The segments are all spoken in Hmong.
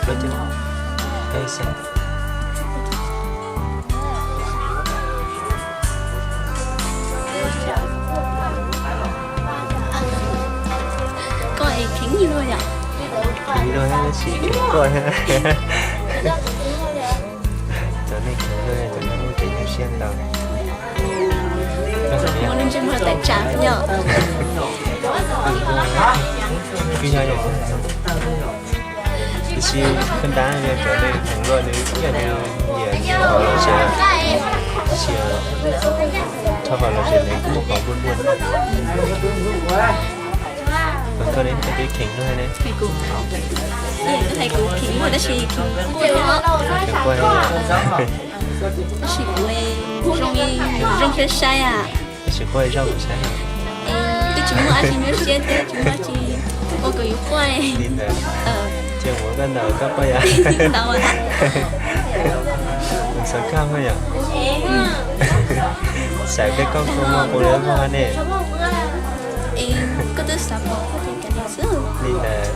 Lub cov, ej, koj es kheev luag yom? Kheev luag tab sis kheev koj thiab. Cov neeg kheev luag cov neeg muaj kev nyuaj siab ntau. Muaj neeg ntsej muag tawm tsam yom. Kuj yog yom. Tiam sis koj ntab yog cov neeg kheev luag nws ib yam nws nyiam nyiam qhov lom zem, tab sis rau qhov lom zem nws kuj muaj qhov npuaj npuaj. Mas koj ne, koj twb kheev luag ne? Hais kuv, hais kuv kheev luag tab sis kheev kuaj thiab os. Tab sis kuv zoo li zoo saib saib a. Tab sis quaj zoo saib. Twb tsis muaj dab tsi nyuaj siab thiab tsis muaj dab tsi ua kom yus quaj li ntawd. Ces ua koj ntawd koj quaj yom? Ntawd. Xav koj yom? Xav koj kua muag qus li muag ne. Koj twb xav pom koj ces kav liam xwb. Li ntawd.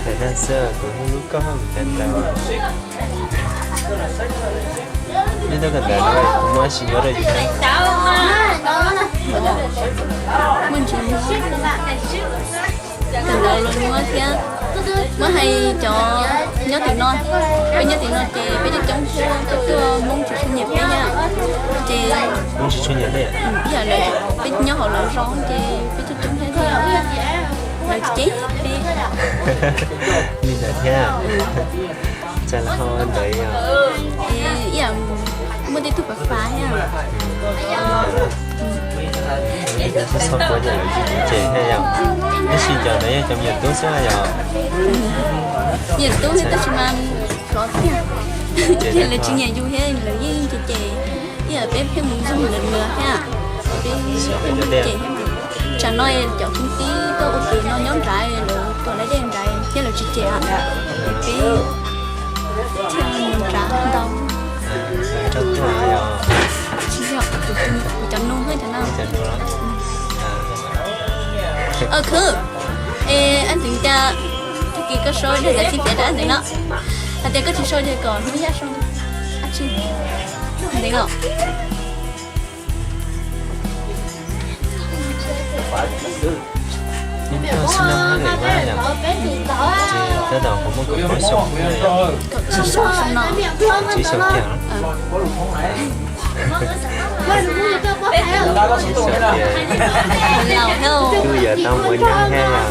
Tam no xwb kuv hu lub koj hu cas tau. Nyob rau kawm ntawv no kuv muab sim nyob rau yus thiab. Muaj ntsis kawm ntawv los muab thiab. Muab hais cov nyob tim no, peb nyob tim no ces peb coob coob thiab, peb tuaj Hmoob tsis tshua nyiam peb na. Ces Hmoob tsis tshua nyiam peb, ib yam li peb nyob hauv lawv zos ces peb coob coob thiab ces lawv cem peb. Li ntawd thiab. Tsam lawv ho ntawd yog ib yam muaj tej tug fav fav thiab. Txhob txhob quaj ces lawv tsis cem thiab yom. Tab sis cov ntawd yog cov me nyuam tub xwb yom. Me nyuam tub thiab tab sis mas plov tiag. Ces lawv tsis nyiam yus thiab lawv yeej cem cem. Ib yam peb pheej mus nrog lawv nyiam thiab, peb pheej cem thiab. Tsam no cov kwv tij tuaj ua pem no nyob nrad, lawv tuaj lawv dej nrad thiab lawv tsis cem, peb thiaj mus nrad ntau. Tsis yog, kuv cov nus thiab cov no. Khwb, es ab ntxwv cas tag kis koj sau ib daim xib fwb rau ab ntxwv no, hais tias koj tsis sau ces kom hnub yaj sau. Ab tsi, ntev os. Tab tom qhov muaj kaum plaub xyoo, kaum tsib xyoo no, kaum tsib xyoo kiag. Laus thiab, kuj yuav tau muaj nyob thiab yom.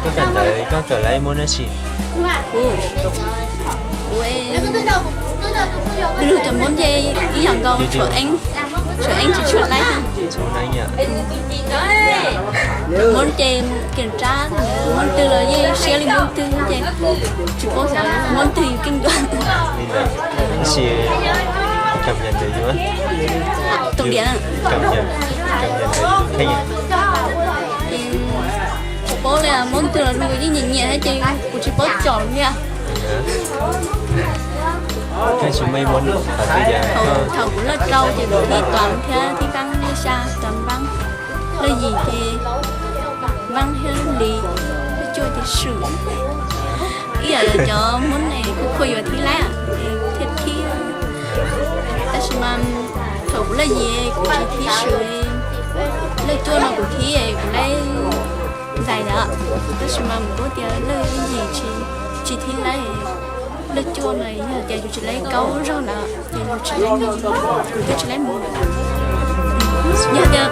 Koj kawm ntawv koj kawm lab muab dab tsi? Kuv, kuv, kuv cov Hmoob ces ib yam nkaus, tshuav eeb, tshuav eeb tsis tshua laib. Hmoob ces kiam rab, Hmoob twg los yeej siab li Hmoob twg ces tsis paub xyov Hmoob twg yus keej dua. Tab sis kam nyam ntawd yuav, tom diam, kam nyam, kam nyam ntawd yuav kheej. Tsis paub li, Hmoob twg los nws yeej nyiam nyiam thiab ces kuv tsis paub tsom li. Koj tsis muaj ib muab qhov twg yam? Thaum kuv laj rau ces kuv thib Tuam thiab thib Vaab, laj xya Tuam Vaab, laj yim ces Vaab thiab Lis, laj cuaj ces Swm. Ib yam cov Hmoob ne kuj khuj yuav thib laib thiab thib, tab sis mas thaum kuv laj yim kuv tsis thib Swm, laj cuaj no kuv thib kuv laib Zais lawm, tab sis mas mus kuv tias laj yim tsis, tsis thib laib, laj cuaj no yog tias yus tsis laib kaub zog lawm ces yus tsis laib mus, kuv twb tsis laib mus. Yog tias